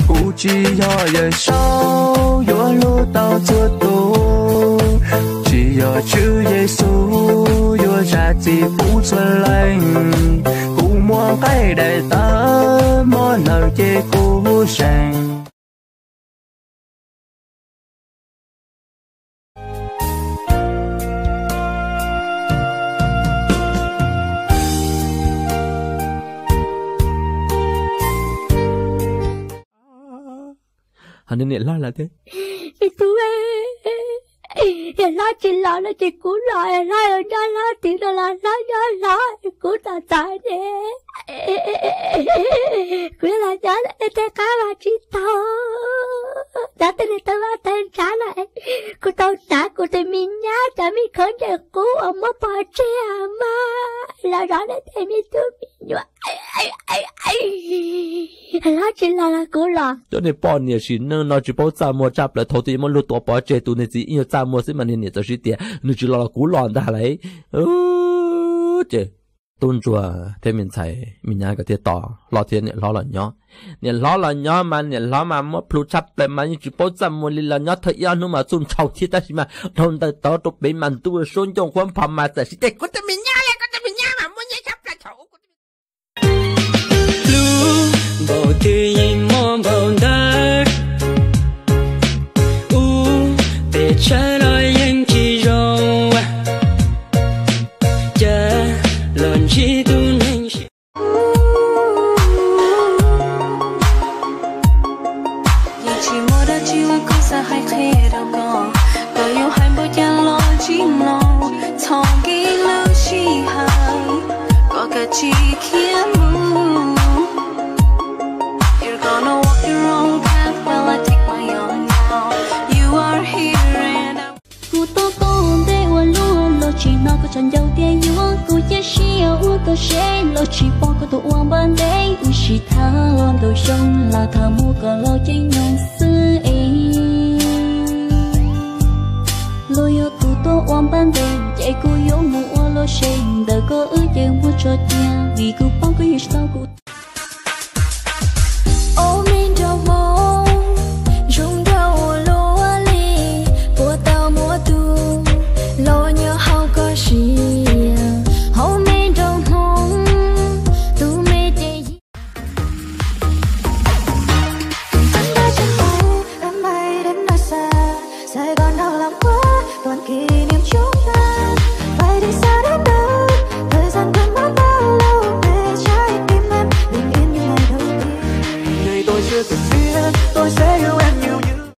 Kuv tsis yog Yawm Saub yuav hlub tau txhua tus, tsis yog Tswv Yexus yuav zam txim pub txhua leej. Kuv muaj nqaij daim tawv, mob nawj ces kuv zeeg. Ho niam hlob lawm tias, me tub, yog hlob tsis los no ces kuv los, hlob yuav nrog hlob twv no los hlob nyob hlob, kuv tos txog ne, kuv yuav los nyob tej qab mas tsis tau, nyob tej niag tawg vaj tawg ntsav no, kuv tau hnav kuv tus me nyab cov me khaub ncaws qub uas muab pov tseg mas los zov nej tej me tub me nyuam. Hlob tsis los los kuv los. Cov niag poj niam sim neej no tsis paub txaj muag tshaj plaws, thaum twg yuav muab luag tua pov tseg, tus niag txiv ib nyuag txaj muag xwb mas niag niam txawm siv tias nws tsis los los kuv los ntag lauj. Ces tub ntsuag thiab me ntxhais me nyab nkawd thiaj tos hlob thiab niam hlob los nyob. Niam hlob los nyob mas niam hlob mas muab plhu tshaj plaws mas yeej tsis paub txaj muag li, los nyob thawj ib ob hnub mas txuj ntshaus thiab, tab sis mas dhau ntawm tod rau pem mas ntuj suab ncauj huab nphos mas txawm siv tias kuv tus me nyab, kuv tus me nyab mas muaj nyiaj tshaj plaws thaum ub. Lub npaum twg yeej muaj npaum ntawd, ub, pes tsawg los yeej tsis zoo, cas los ntsib tus neeg siab. Yeej tsis muaj dab tsi uas kuv xav hais qhia rau koj, koj yuav hais npaum cas los tsis mloog, txhob nkees lub sij hawm, koj kav tsij khiav mus. You're gonna walk your own path while I take my own now. You are here and I Kuv tau tau ntej ua luaj los tsis hnov koj tshav ncaws tias yuav kuv cia siab ua koj seb los tsis pom koj tus ua npab ntej ib sim thawj los ntau xyoo los thaum muaj koj los ceeb nyoog xwb es luag yog tus tuaj ua npab ntej ces kuv yuav mus ua luag seb ntawm koj wb ces muaj tso cia vim kuv paub koj yeej tsis tau kuv. Ob me nraug hmoob zoo nraug ua luaj li, puas tau muaj tus los nyob hauv koj sia. Hauv me nraug hmoob, tus me ces